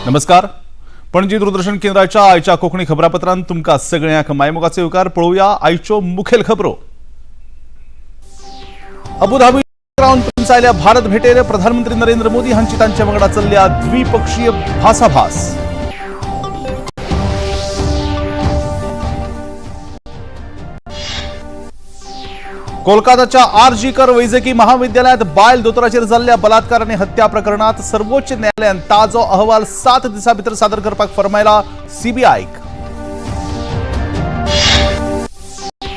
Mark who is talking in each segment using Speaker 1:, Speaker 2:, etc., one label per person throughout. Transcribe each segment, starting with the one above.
Speaker 1: नमस्कार, पणजी दूरदर्शन केंद्राच्या आयच्या कोंकणी खबरापत्रांत तुमकां सगळ्यांक मायमोगाचो येवकार. पळोवया आयच्यो मुखेल खबरो. अबुधाबी क्राऊन प्रिन्स आयल्या भारत भेटेर. प्रधानमंत्री नरेंद्र मोदी हांची तांच्या वांगडा चल्ल्या द्विपक्षीय भासाभास. कोलकाताच्या आर जी कर वैजकी महाविद्यालयात बायल दोतोराचेर जाल्ल्या बलात्कार आनी हत्या प्रकरणात सर्वोच्च न्यायालयान ताजो अहवाल 7 दिसां भितर सादर करपाक फरमायला सीबीआयक.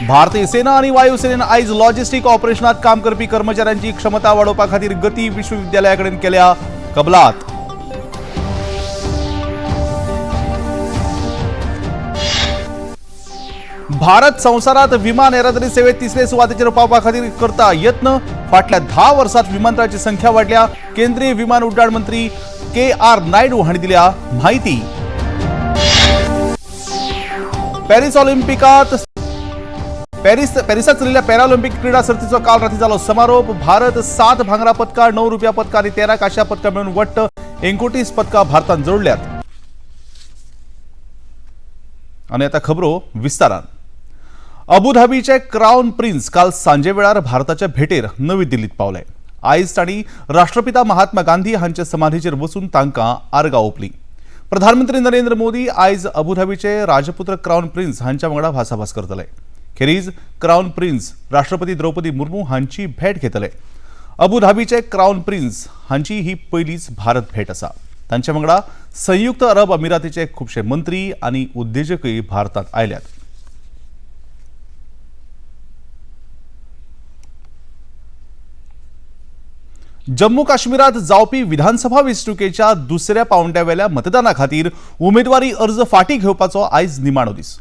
Speaker 1: भारतीय सेना आनी वायुसेनेन आयज लॉजिस्टीक ऑपरेशनात काम करपी कर्मचाऱ्यांची क्षमता वाडोवपा खातीर गती विश्वविद्यालया कडेन केल्या कबलात. भारत संवसारात विमान येरादारी सेवेत तिसरे सुवातेचेर पावपा खातीर करता यत्न. फाटल्या 10 वर्सात विमानतळाची संख्या वाडल्या. केंद्रीय विमान उड्डाण मंत्री के आर नायडू हांणी दिल्या म्हायती. पॅरिस ऑलिम्पिकात पॅरिसात चलिल्ल्या पॅराऑलिम्पिक क्रीडा सर्तीचो काल राती जालो समारोप. भारत 7 भांगरा पदकां, 9 रुपया पदकां आनी 13 कांश्या पदकां मेळून वट्ट 29 पदकां भारतान जोडल्यात. आनी आतां खबरो विस्तारान. अबुधाबीचे क्राऊन प्रिन्स काल सांजे वेळार भारताच्या भेटेर नवी दिल्लीत पावले. आयज तांणी राष्ट्रपिता महात्मा गांधी हांचे समाधीचेर वचून तांकां आर्गां ओंपली. प्रधानमंत्री नरेंद्र मोदी आयज अबुधाबीचे राजपुत्र क्राऊन प्रिन्स हांच्या वांगडा भासाभास करतले. खेरीज क्राऊन प्रिन्स राष्ट्रपती द्रौपदी मुर्मू हांची भेट घेतले. अबुधाबीचे क्राऊन प्रिन्स हांची ही पयलीच भारत भेट आसा. तांच्या वांगडा संयुक्त अरब अमिरातीचे खुबशे मंत्री आनी उद्देजकय भारतांत आयल्यात. जम्मू काश्मीरात जावपी विधानसभा वेंचणुकेच्या दुसऱ्या पावंड्यावेल्या मतदाना खातीर उमेदवारी अर्ज फाटीं घेवपाचो आयज निमाणो दीस.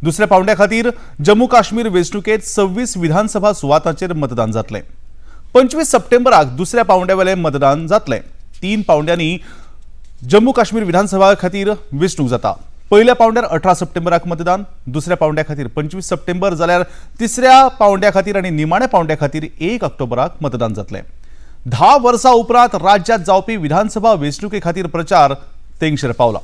Speaker 1: दुसऱ्या पावंड्या खातीर जम्मू काश्मीर वेंचणुकेत 26 विधानसभा सुवातांचेर मतदान जातलें. 25 सप्टेंबराक दुसऱ्या पावंड्यावेलें मतदान जातलें. 3 पावंड्यांनी जम्मू काश्मीर विधानसभा खातीर वेंचणूक जाता. पयल्या पावंड्यार 18 सप्टेंबराक मतदान, दुसऱ्या पावंड्या खातीर 25 सप्टेंबर, जाल्यार तिसऱ्या पावंड्या खातीर आनी निमाण्या पावंड्या खातीर 1 ऑक्टोबराक मतदान जातलें. 10 वर्सां उपरांत राज्यात जावपी विधानसभा वेंचणुके खातीर प्रचार तेंगशेर पावला.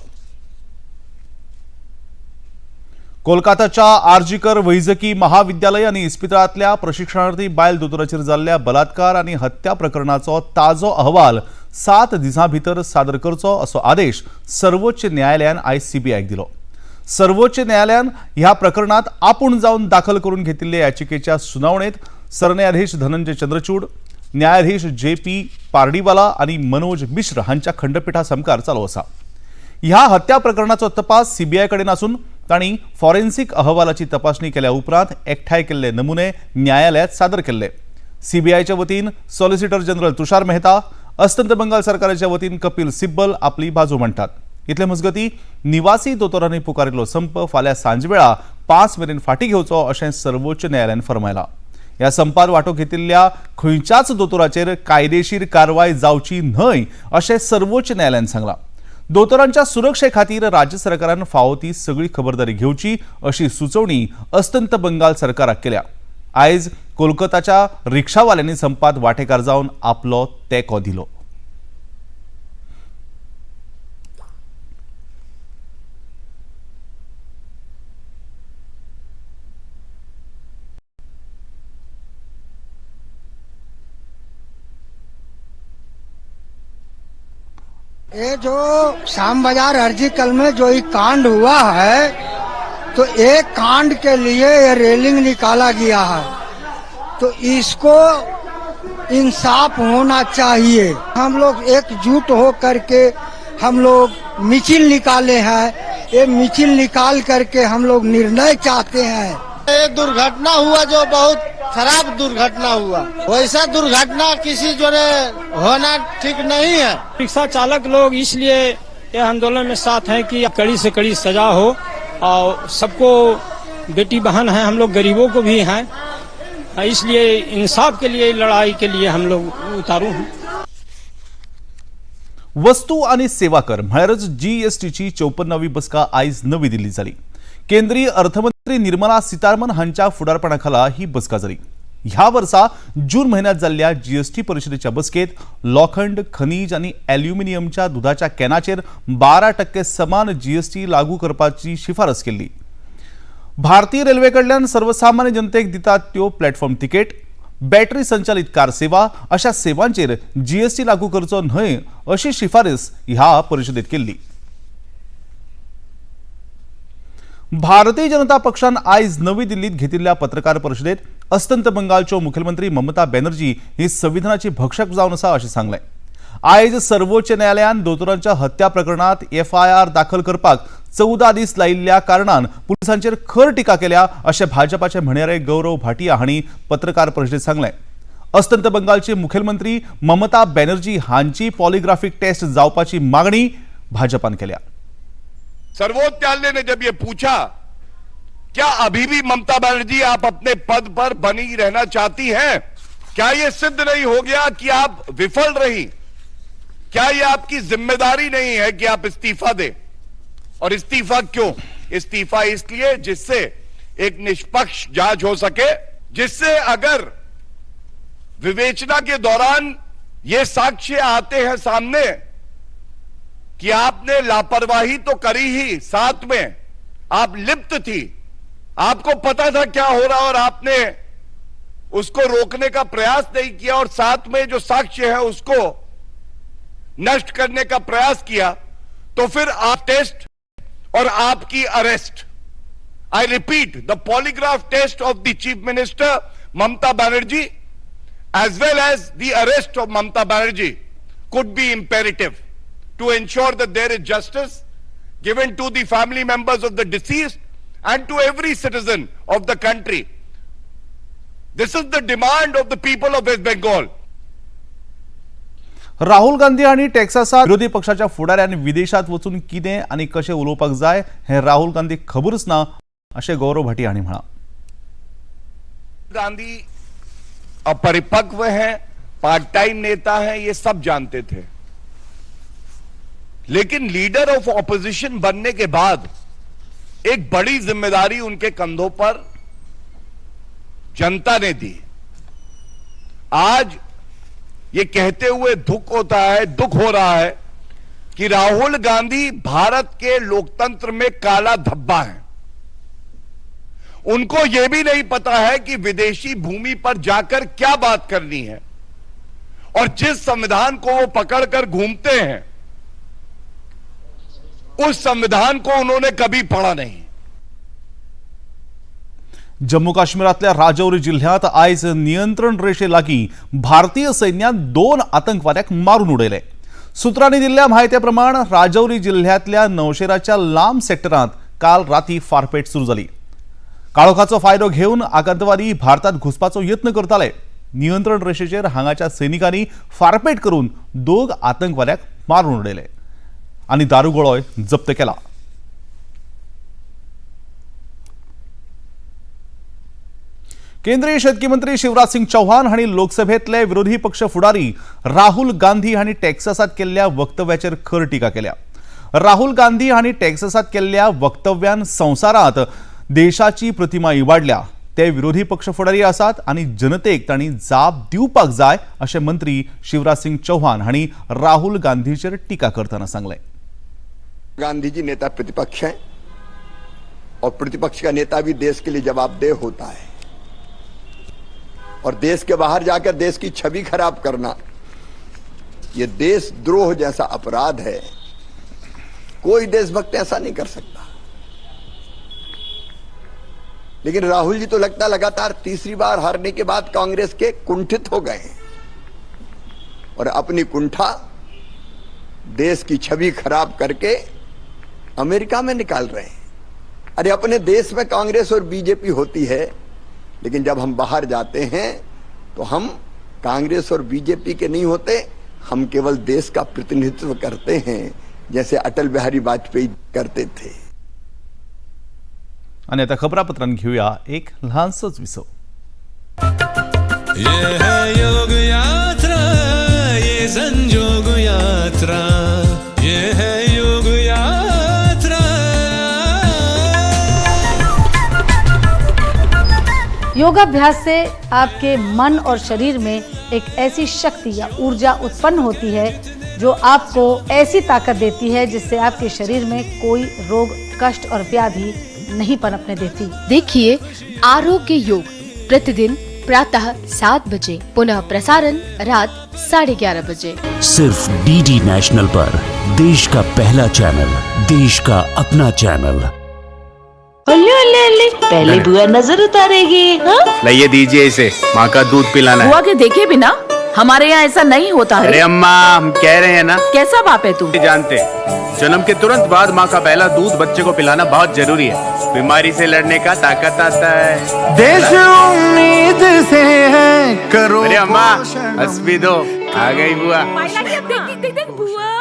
Speaker 1: कोलकाताच्या आरजीकर वैजकी महाविद्यालय आनी इस्पितळांतल्या प्रशिक्षणार्थी बायल दोतोराचेर जाल्ल्या बलात्कार आनी हत्या प्रकरणाचो ताजो अहवाल 7 दिसां भितर सादर करचो असो आदेश सर्वोच्च न्यायालयान आयज सीबीआयक दिलो. सर्वोच्च न्यायालयान ह्या प्रकरणात आपूण जावन दाखल करून घेतिल्ले याचिकेच्या सुनावणेत सरन्यायाधीश धनंजय चंद्रचूड, न्यायाधीश जे पी पार्डीवाला आनी मनोज मिश्र हांच्या खंडपीठा सामकार चालू आसा. ह्या हत्या प्रकरणाचो तपास सीबीआय कडेन आसून तांणी फॉरेन्सिक अहवालाची तपासणी केल्या उपरांत एकठांय केल्ले नमुने न्यायालयात सादर केल्ले. सीबीआयच्या वतीन सॉलिसिटर जनरल तुषार मेहता, अस्तंत बंगाल सरकाराच्या वतीन कपिल सिब्बल आपली बाजू मांडटात. इतले मजगती निवासी दोतोरांनी पुकारिल्लो संप फाल्यां सांजवेळा 5 मेरेन फाटीं घेवचो अशें सर्वोच्च न्यायालयान फरमायलां. ह्या संपात वांटो घेतिल्ल्या खंयच्याच दोतोराचेर कायदेशीर कारवाय जावची न्हय अशें सर्वोच्च न्यायालयान सांगलां. दोतोरांच्या सुरक्षे खातीर राज्य सरकारान फावो ती सगळी खबरदारी घेवची अशी सुचोवणी अस्तंत बंगाल सरकाराक केल्या. आयज कोलकाताच्या रिक्षावाल्यांनी संपात वांटेकार जावन आपलो तेंको दिलो.
Speaker 2: ये जो श्याम बाजार आरजीकर में जो ये कांड हुआ है, तो एक कांड के लिए ये रेलिंग निकाला गया है, तो इसको इंसाफ होना चाहिए। हम लोग एकजुट हो करके हम लोग मिचिल निकाले हैं। ये मिचिल निकाल करके हम लोग निर्णय चाहते हैं।
Speaker 3: ये दुर्घटना हुआ जो बहुत खराब दुर्घटना हुआ, वैसा दुर्घटना किसी जो होना ठीक नहीं है।
Speaker 4: रिक्शा चालक लोग इसलिए ये आंदोलन में साथ हैं कि कड़ी से कड़ी सजा हो और सबको बेटी बहन है, हम लोग गरीबों को भी हैं, इसलिए इंसाफ के लिए लड़ाई के लिए हम लोग उतारू हैं।
Speaker 1: वस्तू आणि सेवा कर म्हळ्यारच जीएसटीची 54वी बसका आयज नवी दिल्लीत जाली. केंद्रीय अर्थमंत्री निर्मला सीतारमन हांच्या फुडारपणाखाला ही बसका जाली. ह्या वर्सा जून म्हयन्यांत जाल्ल्या जीएसटी परिशदेच्या बसकेत लोखंड, खनीज आनी ॲल्युमिनियमच्या दुदाच्या कॅनाचेर 12% समान जीएसटी लागू करपाची शिफारस केल्ली. भारतीय रेल्वे कडल्यान सर्वसामान्य जनतेक दितात त्यो प्लॅटफॉर्म तिकेट, बॅटरी संचालित कार सेवा अशा सेवांचेर जीएसटी लागू करचो न्हय अशी शिफारस ह्या परिशदेत केल्ली. भारतीय जनता पक्षान आयज नवी दिल्लीत घेतिल्ल्या पत्रकार परिशदेत अस्तंत बंगालच्यो मुखेलमंत्री ममता बॅनर्जी ही संविधानाची भक्षक जावन आसा अशें सांगलें. आयज सर्वोच्च न्यायालयान दोतोरांच्या हत्या प्रकरणात एफआयआर दाखल करपाक 14 दीस लायिल्ल्या कारणान पुलिसांचेर खर टिका केल्या अशें भाजपाचे म्हणयारे गौरव भाटिया हांणी पत्रकार परिशदेत सांगलें. अस्तंत बंगालची मुखेलमंत्री ममता बॅनर्जी हांची पॉलिग्राफिक टेस्ट जावपाची मागणी भाजपान केल्या.
Speaker 5: सर्वोच्च न्यायालय ने जब ये पूछा, क्या अभी भी ममता बनर्जी आप अपने पद पर बनी रहना चाहती हैं, क्या यह सिद्ध नहीं हो गया कि आप विफल रही, क्या यह आपकी जिम्मेदारी नहीं है कि आप इस्तीफा दें? और इस्तीफा क्यों? इस्तीफा इसलिए जिससे एक निष्पक्ष जांच हो सके, जिससे अगर विवेचना के दौरान ये साक्ष्य आते हैं सामने कि आपने लापरवाही तो करी ही, साथ में आप लिप्त थी, आपको पता था क्या हो रहा और आपने उसको रोकने का प्रयास नहीं किया और साथ में जो साक्ष्य है उसको नष्ट करने का प्रयास किया, तो फिर आप टेस्ट और आपकी arrest. I repeat, the polygraph test of the chief minister Mamata Banerjee as well as the arrest of Mamata Banerjee could be imperative to ensure that there is justice given to the family members of the deceased and to every citizen of the country. This is the demand of the people of West Bengal.
Speaker 1: Rahul Gandhi आनी टेक्सासात विरोधी पक्षाच्या फुडाऱ्यांनी विदेशात वचून कितें आनी कशें उलोवपाक जाय हें राहुल गांधीक खबरूच ना अशें गौरव भाटी हांणी म्हळां.
Speaker 5: गांधी अपरिपक्व है, पार्ट टाइम नेता है, ये सब जानते थे, लेकिन लीडर ऑफ ऑपोजिशन बनने के बाद एक बड़ी जिम्मेदारी उनके कंधों पर जनता ने दी। आज ये कहते हुए दुख होता है, दुख हो रहा है कि राहुल गांधी भारत के लोकतंत्र में काला धब्बा है। उनको यह भी नहीं पता है कि विदेशी भूमि पर जाकर क्या बात करनी है और जिस संविधान को वो पकड़कर घूमते हैं उस संविधान को उन्होंने कभी पढ़ा नहीं।
Speaker 1: जम्मू काश्मीरातल्या राजौरी जिल्ह्यात आयज नियंत्रण रेषे लागीं भारतीय सैन्यान 2 आतंकवाद्यांक मारून उडयले. सुत्रांनी दिल्ल्या म्हायती प्रमाण राजौरी जिल्ह्यांतल्या नौशेराच्या लांब सेक्टरांत काल राती फारपेट सुरू जाली. काळोखाचो फायदो घेवन आतंकवादी भारतात घुसपाचो यत्न करताले. नियंत्रण रेषेचेर हांगाच्या सैनिकांनी फारपेट करून 2 आतंकवाद्यांक मारून उडयले आनी दारुगोळोय जप्त केला. केंद्रीय शेतकी मंत्री शिवराज सिंग चौहान हांणी लोकसभेतले विरोधी पक्ष फुडारी राहुल गांधी हांणी टेक्सासात केल्ल्या वक्तव्याचेर खर टिका केल्या. राहुल गांधी हांणी टेक्सासात केल्ल्या वक्तव्यान संवसारांत देशाची प्रतिमा इबाडल्या. ते विरोधी पक्ष फुडारी आसात आनी जनतेक तांणी जाप दिवपाक जाय अशें मंत्री शिवराज सिंग चौहान हांणी राहुल गांधीचेर टिका करतना सांगलें.
Speaker 6: गांधी जी नेता प्रतिपक्ष हैं और प्रतिपक्ष का नेता भी देश के लिए जवाबदेह होता है और देश के बाहर जाकर देश की छवि खराब करना यह देशद्रोह जैसा अपराध है। कोई देशभक्त ऐसा नहीं कर सकता। लेकिन राहुल जी तो लगता लगातार तीसरी बार हारने के बाद कांग्रेस के कुंठित हो गए और अपनी कुंठा देश की छवि खराब करके अमेरिका में निकाल रहे हैं। अरे अपने देश में कांग्रेस और बीजेपी होती है, लेकिन जब हम बाहर जाते हैं तो हम कांग्रेस और बीजेपी के नहीं होते, हम केवल देश का प्रतिनिधित्व करते हैं, जैसे अटल बिहारी वाजपेयी करते थे।
Speaker 1: आणि आता खबरापत्रांत घेऊया एक लहानसंच विसव.
Speaker 7: ये है योग यात्रा, ये संजोग यात्रा, ये है योग यात्रा.
Speaker 8: योगाभ्यास से आपके मन और शरीर में एक ऐसी शक्ति या ऊर्जा उत्पन्न होती है जो आपको ऐसी ताकत देती है जिससे आपके शरीर में कोई रोग, कष्ट और व्याधि नहीं पनपने देती।
Speaker 9: देखिए आरोग्य योग प्रतिदिन प्रातः 7 बजे, पुनः प्रसारण रात 11:30 बजे।
Speaker 10: सिर्फ डीडी नेशनल पर देश का पहला चैनल, देश का अपना चैनल।
Speaker 11: ओले ओले ओले, पहले बुआ नजर उतारेगी। हाँ?
Speaker 12: लाइए दीजिए इसे, माँ का दूध पिलाना है।
Speaker 11: बुआ के देखे बिना हमारे यहाँ ऐसा नहीं होता है।
Speaker 12: अरे अम्मा, हम कह रहे हैं ना।
Speaker 11: कैसा बाप है तू?
Speaker 12: जानते, जन्म के तुरंत बाद माँ का पहला दूध बच्चे को पिलाना बहुत जरूरी है। बीमारी से लड़ने का ताकत आता है।
Speaker 7: देश उम्मीद से है, करो।
Speaker 12: अरे अम्मा, हंस भी दो, आ गई बुआ।
Speaker 11: देख देख बुआ।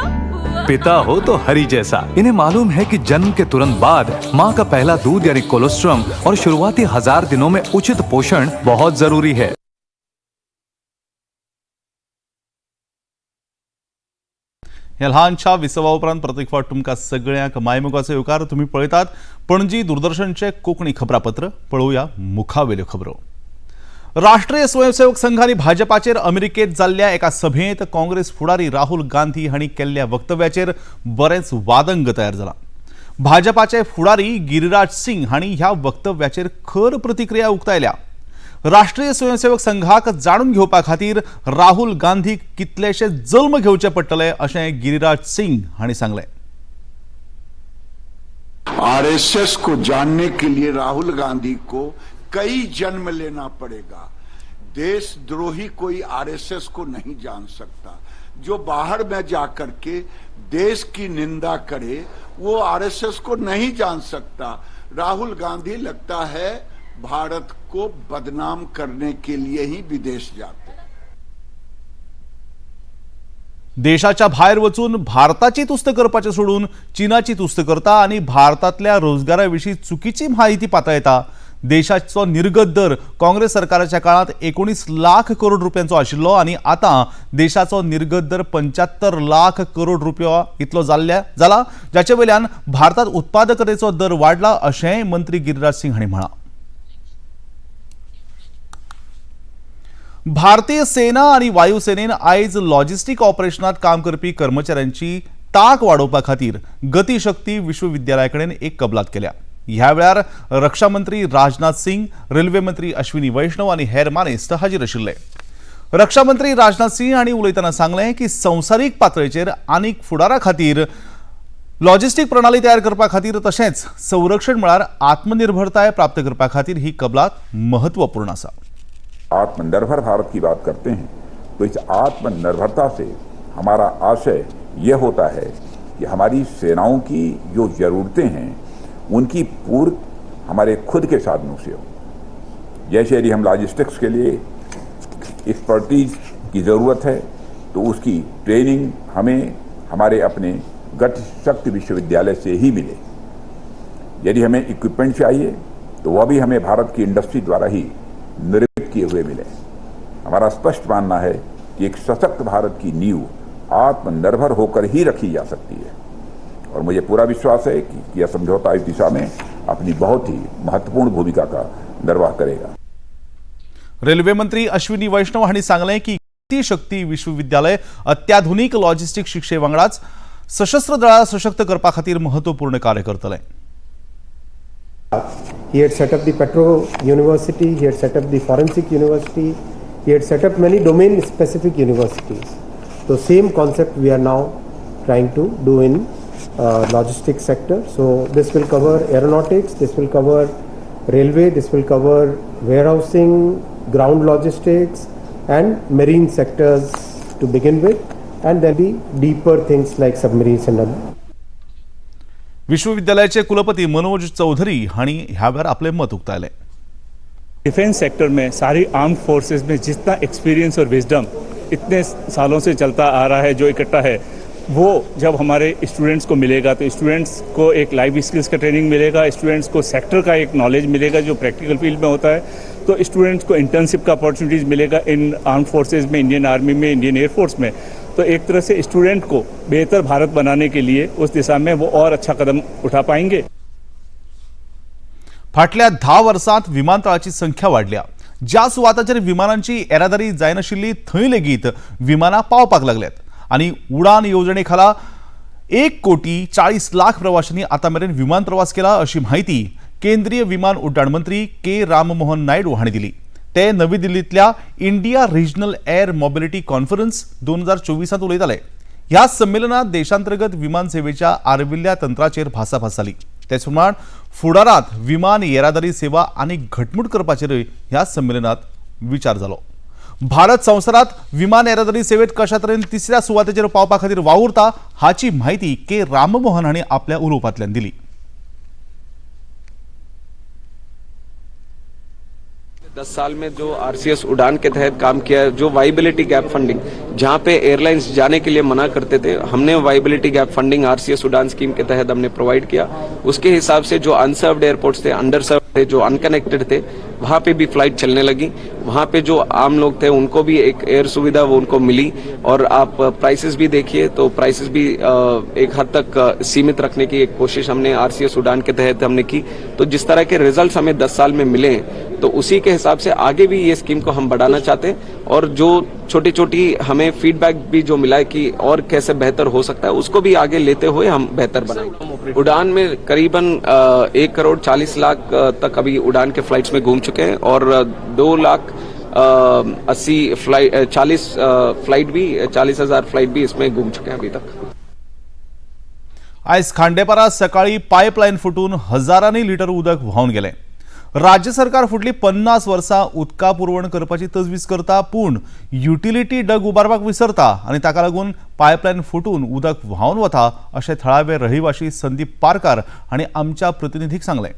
Speaker 13: पिता हो तो हरि जैसा। इन्हें मालूम है कि जन्म के तुरंत बाद माँ का पहला दूध यानी कोलोस्ट्रम और शुरुआती 1000 दिनों में उचित पोषण बहुत जरूरी है।
Speaker 1: ह्या ल्हानशा विसवा उपरांत प्रत्येक फावट तुमकां सगळ्यांक मायमोगाचो येवकार। तुमी पळयतात पणजी दूरदर्शनचें कोंकणी खबरापत्र। पळोवया मुखावेल्यो खबरो। राष्ट्रीय स्वयंसेवक संघान भाजपाचेर अमेरिकेत जाल्ल्या एका सभेंत काँग्रेस फुडारी राहुल गांधी हांणी केल्ल्या वक्तव्याचेर बरेंच वादंग तयार जाला। भाजपाचे फुडारी गिरिराज सिंग हांणी ह्या वक्तव्याचेर खर प्रतिक्रिया उक्तायल्या। राष्ट्रीय स्वयंसेवक संघाक जाणून घेवपा खातीर राहुल गांधीक कितलेशे जल्म घेवचे पडटले अशें गिरिराज सिंग हांणी सांगलें।
Speaker 6: आरएसएस को जानने के लिए राहुल गांधी को कई जन्म लेना पड़ेगा। देशद्रोही कोई आरएसएस को नहीं जान सकता। जो बाहर में जाकर के देश की निंदा करे वो आरएसएस को नहीं जान सकता। राहुल गांधी लगता है भारत को बदनाम करने के लिए ही विदेश जाते।
Speaker 1: देशाच्या भायर वचून भारताची तुस्त करपाचें सोडून चीनाची तुस्त करता आनी भारतांतल्या रोजगारा विशीं चुकीची म्हायती पातळयता। देशाचो निर्गत दर काँग्रेस सरकाराच्या काळांत 19 लाख करोड रुपयांचो आशिल्लो आनी आतां देशाचो निर्गत दर 75 लाख करोड रुपया इतलो जाला, जाचे वयल्यान भारतांत उत्पादकतेचो दर वाडला अशेंय मंत्री गिरिराज सिंग हांणी म्हळां। भारतीय सेना आनी वायुसेनेन आयज लॉजिस्टीक ऑपरेशनात काम करपी कर्मचाऱ्यांची तांक वाडोवपा खातीर गतीशक्ती विश्वविद्यालया कडेन एक कबलात केल्या। ह्या वेळार रक्षा मंत्री राजनाथ सिंग, रेल्वे मंत्री अश्विनी वैष्णव आनी हेर मानेस्त हाजीर आशिल्ले। रक्षा मंत्री राजनाथ सिंग हांणी उलयतना सांगलें की संवसारीक पातळेचेर आनीक फुडारा खातीर लॉजिस्टीक प्रणाली तयार करपा खातीर तशेंच संरक्षण मळार आत्मनिर्भरताय प्राप्त करपा खातीर ही कबलात महत्वपूर्ण आसा।
Speaker 14: आत्मनिर्भर भारत की बात करते हैं तो इस आत्मनिर्भरता से हमारा आशय यह होता है कि हमारी सेनाओं की जो जरूरतें हैं उनकी पूर्ति हमारे खुद के साधनों से हो। जैसे यदि हम लॉजिस्टिक्स के लिए एक्सपर्टीज की ज़रूरत है तो उसकी ट्रेनिंग हमें हमारे अपने गति शक्ति विश्वविद्यालय से ही मिले। यदि हमें इक्विपमेंट चाहिए तो वह भी हमें भारत की इंडस्ट्री द्वारा ही निर्मित किए हुए मिले। हमारा स्पष्ट मानना है कि एक सशक्त भारत की नींव आत्मनिर्भर होकर ही रखी जा सकती है और मुझे पूरा विश्वास है कि यह समझौता इस दिशा में अपनी बहुत ही महत्वपूर्ण भूमिका का निर्वाह करेगा।
Speaker 1: रेल्वे मंत्री अश्विनी वैष्णव हांणी सांगलें की गतीशक्ती विश्वविद्यालय अत्याधुनिक लॉजिस्टिक शिक्षे वांगडाच सशस्त्र दळां सशक्त करपा खातीर महत्वपूर्ण कार्य करतले।
Speaker 15: He had set up the Petro University, he had set up the Forensic University, he had set up many domain specific universities. The same concept we are now trying to do in logistics sector. So this will cover aeronautics, this will cover railway, this will cover warehousing, ground logistics and marine sectors to begin with, and there'll be deeper things like submarines and other.
Speaker 1: विश्वविद्यालयाचे कुलपती मनोज चौधरी हांणी ह्या वेळार आपले मत उक्तायले।
Speaker 16: Defence sector में सारी arm forces में जितना experience और wisdom इतने सालों से चलता आ रहा है, जो इकट्ठा है, वो जब हमारे स्टूडेंट्स को मिलेगा तो स्टूडेंट्स को एक लाइफ स्किल्स का ट्रेनिंग मिलेगा, स्टूडेंट्स को सेक्टर का एक नॉलेज मिलेगा जो प्रैक्टिकल फील्ड में होता है, तो स्टूडेंट्स को इंटर्नशिप का अपॉर्चुनिटीज़ मिलेगा इन आर्म फोर्सेज में, इंडियन आर्मी में, इंडियन एयरफोर्स में। तो एक तरह से स्टूडेंट को बेहतर भारत बनाने के लिए उस दिशा में वो और अच्छा कदम उठा पाएंगे।
Speaker 1: फाटल्या 10 वर्सांत विमानतळाची संख्या वाडल्या. ज्या सुवातांचेर विमानांची येरादारी जायनाशिल्ली थंय लेगीत विमानां पावपाक लागल्यात आनी उडान येवजणे खाला 1,40,00,000 प्रवाशांनी आतां मेरेन विमान प्रवास केला अशी म्हायती केंद्रीय विमान उड्डाण मंत्री के राममोहन नायडू हांणी दिली. ते नवी दिल्लींतल्या India regional air mobility conference 2024 उलयताले. ह्या संमेलनात देशांतर्गत विमान सेवेच्या आर्विल्ल्या तंत्राचेर भासाभास जाली. तेच प्रमाण फुडारांत विमान येरादारी सेवा आनी घटमूट करपाचेरूय ह्या संमेलनात विचार जालो. भारत संवसारात विमान येरादारी सेवेत कशा तरेन तिसऱ्या सुवातेचेर पावपा खातीर वावुरता हाची म्हायती के राममोहन हांणी आपल्या उलोवपांतल्यान दिली.
Speaker 17: 10 साल में जो आरसीएस उड़ान के तहत काम किया है, जो वाइबिलिटी गैप फंडिंग जहां पे एयरलाइंस जाने के लिए मना करते थे, हमने viability gap funding RCS Udan scheme K तहत हमने प्रोवाइड किया। उसके हिसाब से जो अनसर्व्ड एयरपोर्ट्स थे, अंडरसर्व्ड थे, जो अनकनेक्टेड थे, वहां पे भी फ्लाइट चलने लगी। वहां पे जो आम लोग थे उनको भी एक एयर सुविधा वो उनको मिली। और आप प्राइसेस भी देखिए तो प्राइसेस भी एक हद तक सीमित रखने की एक कोशिश हमने आरसीएस उड़ान के तहत हमने की। तो जिस तरह के रिजल्ट्स हमें 10 साल में मिले तो उसी के हिसाब से आगे भी ये स्कीम को हम बढ़ाना चाहते हैं। और जो छोटी छोटी हमें फीडबैक भी जो मिला है कि और कैसे बेहतर हो सकता है, उसको भी आगे लेते हुए हम बेहतर बनाएंगे। उड़ान में करीबन 1,40,00,000 तक अभी उड़ान के फ्लाइट्स में घूम चुके हैं और 2,80,000 फ्लाइट 40 फ्लाइट भी 40,000 फ्लाइट भी इसमें घूम चुके हैं अभी तक।
Speaker 1: आयज खांडेपारा सकाळी पायपलायन फुटून हजारांनी लिटर उदक व्हांवन गेलें. राज्य सरकार फुडली 50 वर्सां उदका पुरवण करपाची तजवीज करता, पूण युटिलिटी डग उबारपाक विसरता आनी ताका लागून पायपलायन फुटून उदक व्हांवन वता अशें थळावे रहिवाशी संदीप पारकार हांणी आमच्या प्रतिनिधीक सांगलें.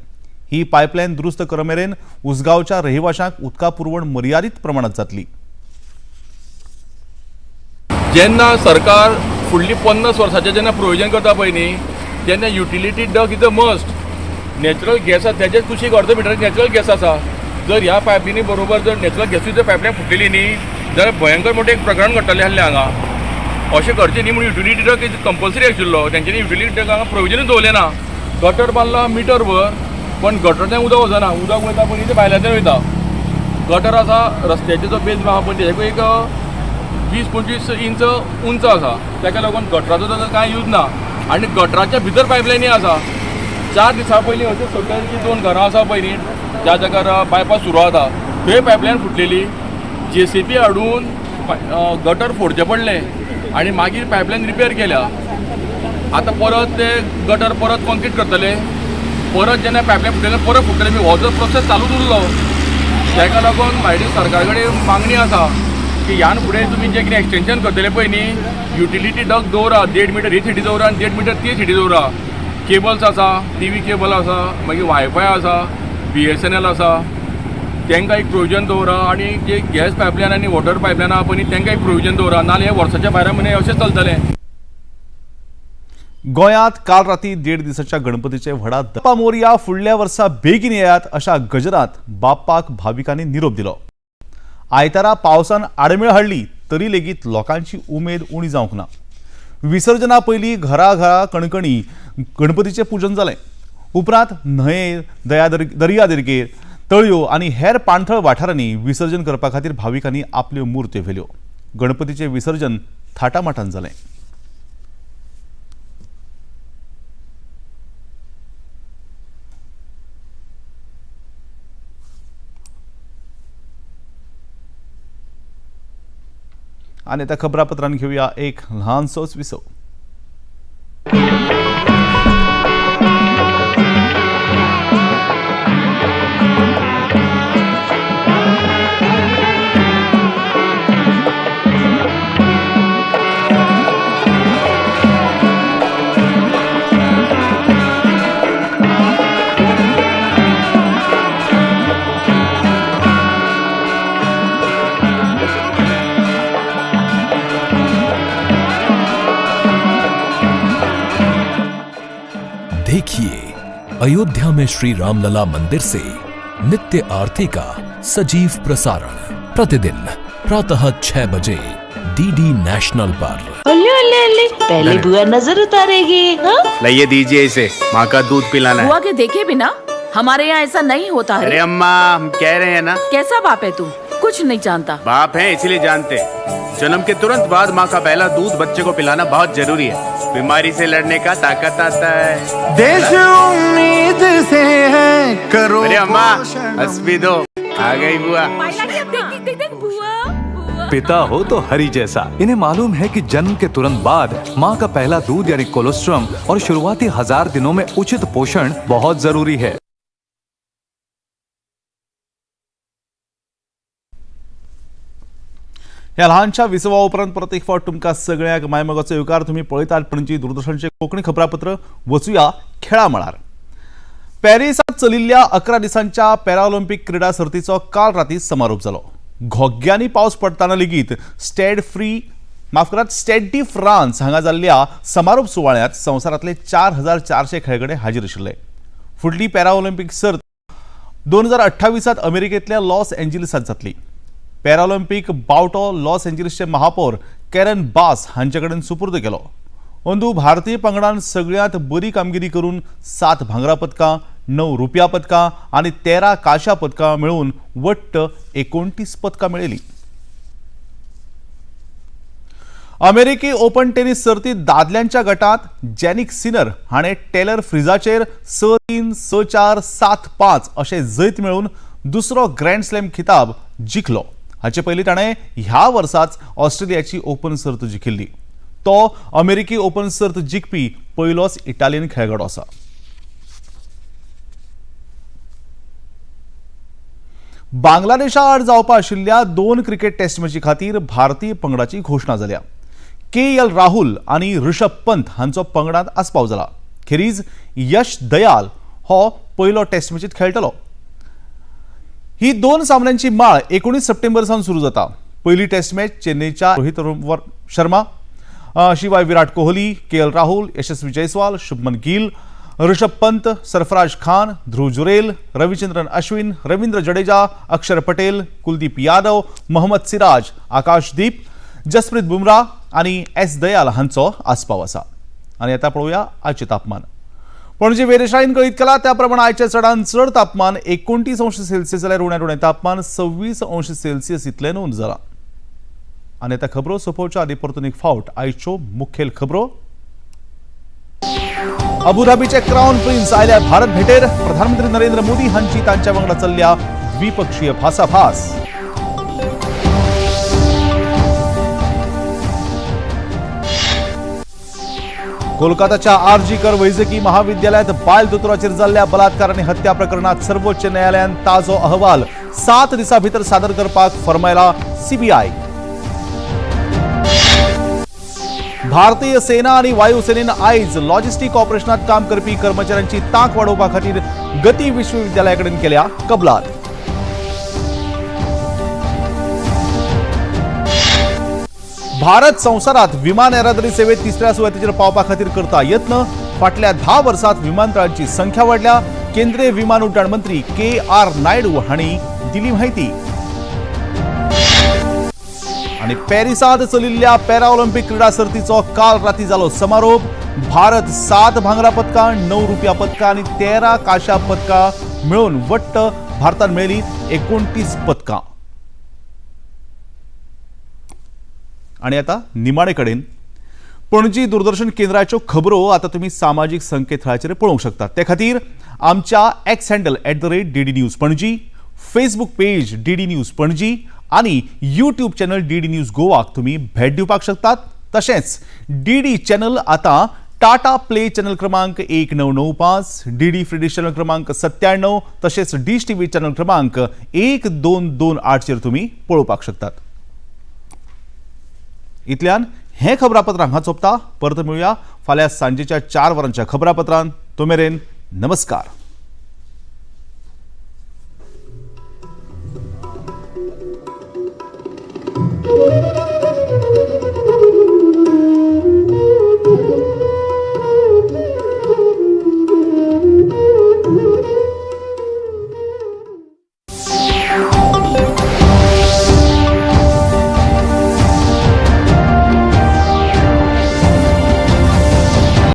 Speaker 1: ही पायपलायन दुरुस्त करमेरेन उसगांवच्या रहिवाशांक उदका पुरवण मर्यादीत प्रमाणात जातली.
Speaker 18: जेन्ना सरकार फुडली 50 वर्साचें जेन्ना प्रोविजन करता पळय न्ही, तेन्ना utility duct is a must. Natural gas आसा तेजेच कुशीक अर्द मिटर नॅचरल गॅस आसा. जर ह्या पायपलायनी बरोबर जर नॅचरल गॅसूय जर पायपलायन फुटलेली न्ही जाल्यार भयंकर मोठें एक प्रकरण घडटलें आसलें हांगा. अशें करचें न्ही म्हणून युटिलिटी डक is compulsory आशिल्लो. तेंच्यांनी युटिलिटी डक हांगा प्रोविजनूच दवरलें ना. गटर बांदला मिटर भर, पण गटरांतल्यान उदक वचना. उदक वयता पळय तें भायल्यांतल्यान वयता. गटर आसा रस्त्याचो जो बेज आहा पळय तेजेकूय एक 20-25 इंच उंच आसा. ताका लागून गटराचो ताजो कांय यूज ना आनी गटराच्या भितर पायपलायनी आसा. 4 दिसां पयलीं अशें सकयल जीं 2 घरां आसा पळय न्ही, ज्या जाग्यार बायपास सुरू जाता थंय पायपलायन फुटलेली. जेसीबी हाडून गटर फोडचें पडलें आनी मागीर पायपलायन रिपेर केल्या. आतां परत ते गटर परत कॉन्क्रीट करतले. परत जेन्ना पायपलायन फुटलें परत फुटतलें. हो जो प्रोसेस चालूच उरलो ताका लागून म्हाजी सरकार कडेन मागणी आसा की ह्यान फुडें तुमी जें कितें एक्सटेंशन करतले पळय न्ही, युटिलिटी डक दवरा, 1.5 मिटर ही सिटी दवरा आनी 1.5 मिटर ती सिटी दवरा. केबल्स आसा, टीव्ही केबल आसा, मागीर वायफाय आसा, BSNL आसा, तांकां एक प्रोविजन दवरा. आनी जे गॅस पायपलायन आनी वॉटर पायपलायन आहा पळय न्ही तांकां एक प्रोविजन दवरा, नाजाल्यार हे वर्साच्या भायर म्हयने अशेंच चलतलें.
Speaker 1: गोंयांत काल राती 1.5 दिसाच्या गणपतीचे व्हडा बाप्पा मोरया फुडल्या वर्सा बेगीन येयात अशा गजरात बाप्पाक भाविकांनी निरोप दिलो. आयतारा पावसान आडमेळ हाडली तरी लेगीत लोकांची उमेद उणी जावंक ना. विसर्जना पयलीं घरा घरा कणकणी गणपतीचें पुजन जालें. उपरांत न्हंये, दर्यादेगेर, तळयो आनी हेर पाणथळ वाठारांनी विसर्जन करपा खातीर भाविकांनी आपल्यो मुर्त्यो व्हेल्यो. गणपतीचें विसर्जन थाटामाटान जालें. आनी आतां खबरापत्रान घेवया एक ल्हानसोच विसव.
Speaker 19: देखिए अयोध्या में श्री रामलला मंदिर से नित्य आरती का सजीव प्रसारण प्रतिदिन प्रातः 6 बजे डीडी नेशनल पर।
Speaker 11: ओले ओले ओले, पहले बुआ नजर उतारेगी। हाँ?
Speaker 12: लाइए दीजिए इसे, माँ का दूध पिलाना है।
Speaker 20: बुआ के देखे बिना
Speaker 11: हमारे यहाँ ऐसा नहीं होता है।
Speaker 12: अरे अम्मा, हम कह रहे हैं ना।
Speaker 11: कैसा बाप है तू, कुछ नहीं जानता।
Speaker 12: बाप है इसलिए जानते हैं। जन्म के तुरंत बाद माँ का पहला दूध बच्चे को पिलाना बहुत जरूरी है। बीमारी से लड़ने का ताकत आता है।
Speaker 7: देश उम्मीद से है करो।
Speaker 12: अरे अम्मा, हंस भी दो। आ गई बुआ।
Speaker 13: पिता हो तो हरि जैसा। इन्हें मालूम है कि जन्म के तुरंत बाद माँ का पहला दूध यानी कोलोस्ट्रम और शुरुआती 1000 दिनों में उचित पोषण बहुत जरूरी है।
Speaker 1: ह्या ल्हानशा विसवा उपरांत परत एक फावट तुमकां सगळ्यांक मायमोगाचो येवकार। तुमी पळयतात पणजी दूरदर्शनचें कोंकणी खबरापत्र। वचुया खेळा मळार। पॅरिसांत चलिल्ल्या 11 दिसांच्या पॅराऑलिम्पिक क्रिडा सर्तीचो काल राती समारोप जालो। घोग्यांनी पावस पडटना लेगीत स्टेड डी फ्रांस हांगा जाल्ल्या समारोप सुवाळ्यांत संवसारांतले 4400 खेळगडे हाजीर आशिल्ले। फुडली पॅराऑलिम्पिक सर्त 2028 अमेरिकेंतल्या लॉस एंजलिसांत जातली। पॅराऑलिम्पिक बावटो लॉस एंजलिसचे महापौर कॅरन बास हांचे कडेन सुपूर्द केलो। अंदू भारतीय पंगडान सगळ्यांत बरी कामगिरी करून 7 भांगरा पदकां, 9 रुपया पदकां आनी 13 कांश्या पदकां मेळून वट्ट 29 पदकां मेळयली। अमेरिकी ओपन टेनिस सर्तीत दादल्यांच्या गटात जॅनिक सिनर हाणें टेलर फ्रिजाचेर 6-3, 6-4, 7-5 अशें जैत मेळोवन दुसरो ग्रँड स्लॅम खिताब जिखलो। हाचे पयलीं ताणें ह्या वर्साच ऑस्ट्रेलियाची ओपन सर्त जिखिल्ली। तो अमेरिकी ओपन सर्त जिखपी पयलोच इटालियन खेळगडो आसा। बांगलादेशा आड जावपा आशिल्ल्या 2 क्रिकेट टेस्ट मॅची खातीर भारतीय पंगडाची घोशणा जाल्या। के.एल. राहुल आनी ऋषभ पंत हांचो पंगडांत आस्पाव जाला। खेरीज यश दयाल हो पयलो टेस्ट मॅचीत खेळटलो। ही 2 सामन्यांची माळ 19 सप्टेंबर सावन सुरू जाता। पयली टेस्ट मॅच चेन्नईच्या रोहित शर्मा शिवाय विराट कोहली, के.एल. राहुल, यशस्वी जयस्वाल, शुभमन गिल, ऋषभ पंत, सरफराज खान, ध्रुव जुरेल, रविचंद्रन अश्विन, रवींद्र जडेजा, अक्षर पटेल, कुलदीप यादव, मोहम्मद सिराज, आकाशदीप, जसप्रीत बुमराह आनी एस दयाल हांचो आस्पाव आसा। आनी आतां पळोवया आयचें तापमान। पणजे वेधशाळेन कळीत केला त्या प्रमाण आयचें चडांत चड तापमान 29 अंश सेल्सियस जाल्यार उण्यांत उणें तापमान 26 अंश सेल्सियस इतलें नोंद जालां। आनी आतां खबरो सोंपोवच्या आदी परतून एक फावट आयच्यो मुखेल खबरो। अबुधाबीचे क्राऊन प्रिन्स आयल्या भारत भेटेर, प्रधानमंत्री नरेंद्र मोदी हांची तांच्या वांगडा चल्ल्या द्विपक्षीय भासाभास। कोलकाताच्या आरजी कर वैजकी महाविद्यालयात बायल दोतोराचेर जाल्ल्या बलात्कार आनी हत्या प्रकरणात सर्वोच्च न्यायालयान ताजो अहवाल 7 दिसां भितर सादर करपाक फर्मायला सीबीआय। भारतीय सेना आनी वायुसेनेन आयज लॉजिस्टीक ऑपरेशनात काम करपी कर्मचाऱ्यांची तांक वाडोवपा खातीर गती विश्वविद्यालया कडेन केल्या कबलात। भारत संवसारात विमान येरादारी सेवेत तिसऱ्या सुवातेचेर पावपा खातीर करता यत्न। फाटल्या 10 वर्सांत विमानतळांची संख्या वाडल्या। केंद्रीय विमान उड्डाण मंत्री के.आर. नायडू हांणी दिली म्हायती। आनी पॅरिसांत चलिल्ल्या पॅराऑलिम्पिक क्रिडा सर्तीचो काल राती जालो समारोप। भारत 7 भांगरा पदकां, 9 रुपया पदकां आनी 13 कांश्या पदकां मेळोवन वट्ट भारतान मेळ्ळी 29 पदकां। आनी आतां निमाणे कडेन पणजी दूरदर्शन केंद्राच्यो खबरो आतां तुमी सामाजीक संकेतथळाचेर पळोवंक शकतात। ते खातीर आमच्या X handle @DD News Panaji, Facebook page DD News Panaji आनी यूट्यूब चॅनल डीडी न्यूज गोवाक तुमी भेट दिवपाक शकतात। तशेंच डीडी चॅनल आतां टाटा प्ले चॅनल क्रमांक 1995, डीडी फ्री डिश चॅनल क्रमांक 97 तशेंच डिश टीव्ही चॅनल क्रमांक 1228 चेर तुमी पळोवपाक शकतात। इतल्यान हें खबरापत्र हांगा सोंपता। परत मेळुया फाल्यां सांजेच्या 4 वरांच्या खबरापत्रान। तो मेरेन नमस्कार।